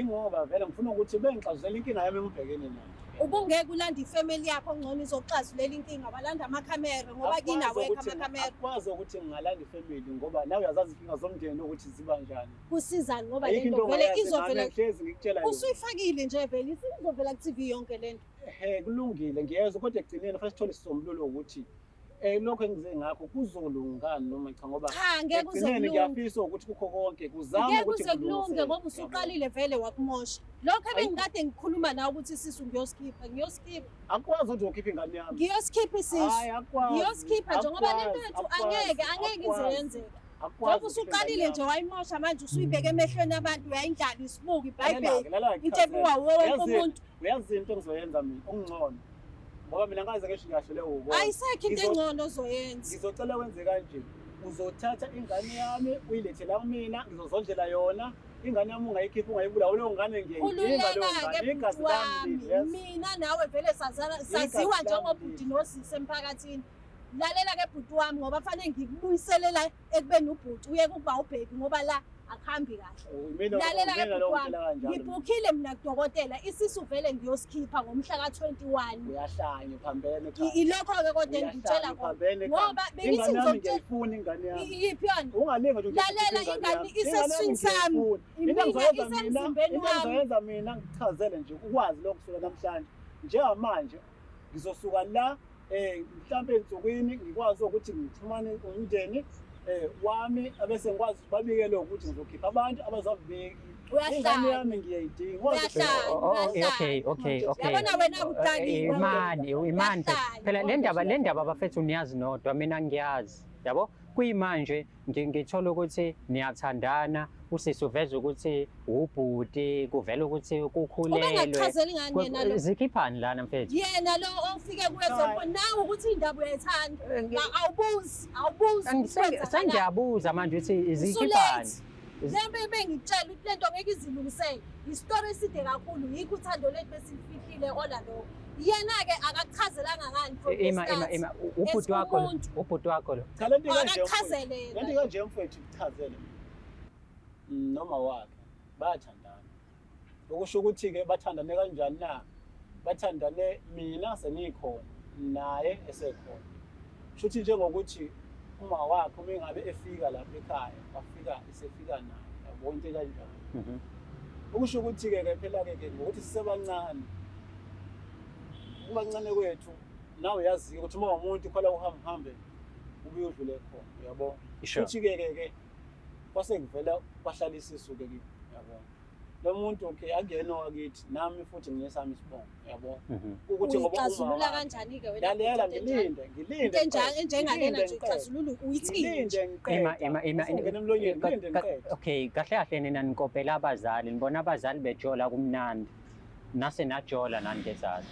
Yingoba vele ngifuna ukuthi bengixazulele inkinga yami engibhekene nayo. Ubungeke ulanda ifamily yakho ngcono izoxazulela inkinga, walanda amakhamera ngoba kini Akukwazi awekho amakhamera. Akukwazi ukuthi ngingalanda ifamily ngoba nawe uyazazi inkinga zomndeni ukuthi ziba njani. Kusizani ngoba Ayikho lento into vele ongayazi izovela ngami, ngihlezi ngikutshela yona. Usuyifakile nje vele izovela ku-TV yonke lento. Ehhe, kulungile ngiyezwa, kodwa ekugcineni fanele sithole isisombululo ukuthi lokho engize ngakho kuzolunga noma cha, ngoba Cha, ngeke kuze ekugcineni kulunge. ngiyafisa ukuthi kukho konke kuzame Ngeke ukuthi kuze kulunge kulungiseke. ngoba usuqalile vele wakumosha. Lokho Ayikho. ebengikade ngikhuluma nawe ukuthi isisu ngiyosikhipha, ngiyosikhipha. Akukwazi ukuthi ukhiphe ingane yami. Ngiyosikhipha isisu. Hayi, akukwazi. Ngiyosikhipha nje ngoba lento Akukwazi, yethu akukwazi, angeke angeke ize akukwazi. yenzeke. Akukwazi Njengoba ukukhipha usuqalile ingane nje yami. wayimosha manje usuyibeka emehlweni abantu, uyayindlala isibuko Lalela-ke, iBhayibheli. lalela-ke, Into ebuka ngichazele. wuwo wonke umuntu. Uyazi into engizoyenza mina okungcono, ngoba mina ngaze ngisho ngiyahlele ukona. Ayisekho into engcono ozoyenza. Ngizocela wenze kanje, uzothatha ingane yami uyilethe la kumina, ngizozondlela yona ingane yami, ungayikhiphi ungayibulawa leyo ngane, ngiyayidinga leyo Khululeka-ke ngane, igazi bhuti lami wami. leli, yes. Mina nawe vele saziwa lami njengobhuti leli. nosisi emphakathini. Lalela-ke bhuti wami ngoba fanele ngikubuyiselela ekubeni ubhuti uyeke ukuba ubheki ngoba la akuhambi kahle. Oh, imina Lalela-ke imina lo bhuti wami, ngitshela kanjalo. ngibhukhile mina kudokotela, isisu vele ngiyosikhipha ngomhla ka-21. Uyahlanya, uphambene ekhanda. Ilokho-ke kodwa Uyahlanya, engikutshela kona. uphambene ekhanda. Ngoba bengithi Ingane yami ngizokutshela ngiyayifuna ingane yami. Iyiphi yona? Ungalinga nje ukuthi Lalela, ukhiphe ingane yami. isesiswini Ingane yami sami. ngiyayifuna. Into Mina engizoyenza mina, isemzimbeni into wami. engizoyenza mina ngikuchazele nje ukwazi lokho kusukela namhlanje. Njengamanje ngizosuka la mhlambe ensukwini ngikwazi ukuthi ngixhumane umndeni wami, abese ngikwazi ukuthi babikele ukuthi ngizokhipha abantu abazobika. Uyahlanya. Ingane yami ngiyayidinga. Uyahlanya. Oh, okay. Yabona wena akudakiwe. Imani, imani. Uyahlanya. Phela le ndaba bafethu niyazi nodwa, mina ngiyazi. Yabo? Kuyimanje ngithola ukuthi niyathandana, usisi uveza ukuthi ubhuti, kuvela ukuthi kukhulelwe. Ubengachazeli ngani yena lo? Zikhiphani lana mfethu? Yena lo ofike kuye nawe ukuthi indaba uyayithanda. Awubuzi, awubuzi ukuthi kwenzakalani. Sengiyabuza manje ukuthi zikhiphani? Usu-late. Lembe bengitshela ukuthi lento ngeke izilungiseke. Isitori eside kakhulu, yikho uthando lethu besifihlile ola lokho. Yena-ke akakuchazelanga ngani from the Ima ima start. ima, ubhuti wakho lo, Umuntu. ubhuti wakho lo. Cha, lento ikanje, mfowethu. Akakuchazele Lento yena. ikanje mfowethu, kuchazele. Noma wakhe bayathandana. Okusho ukuthi-ke bathandane kanjani na? Bathandane mina sengikhona naye esekhona. Shuthi njengokuthi uma wakhe uma engabe efika lapha ekhaya, wafika esefika naye, yabo, into ekanjalo. Okusho ukuthi-ke ke phela-ke ke ngokuthi sisebancane, ukubancane kwethu nawe uyazi ukuthi uma umuntu khona uhamba uhambe ubuye udlule khona, uyabo. Futhi-ke ke ke kwase kuvela kwahlala isisu-ke kimi, uyabo. Lo muntu okay akuyena owakithi, nami futhi nginesami isibongo, uyabo. Ukuthi ngoba uma Uyixazulula wakhe kanjani-ke wena lalela, into enjalo? ngilinde, ngilinde Into enjalo ngiqede, enjengalena ngilinde nje ngiqede. uyixazulula uyithini Ngilinde nje? ngiqeda. Ima ima ima. Usungena emlonyeni, ngilinde ngiqede. Okay, kahle kahle nina nikopela abazali, nibona abazali bejola kumnandi. Nase najola nani ke zazi.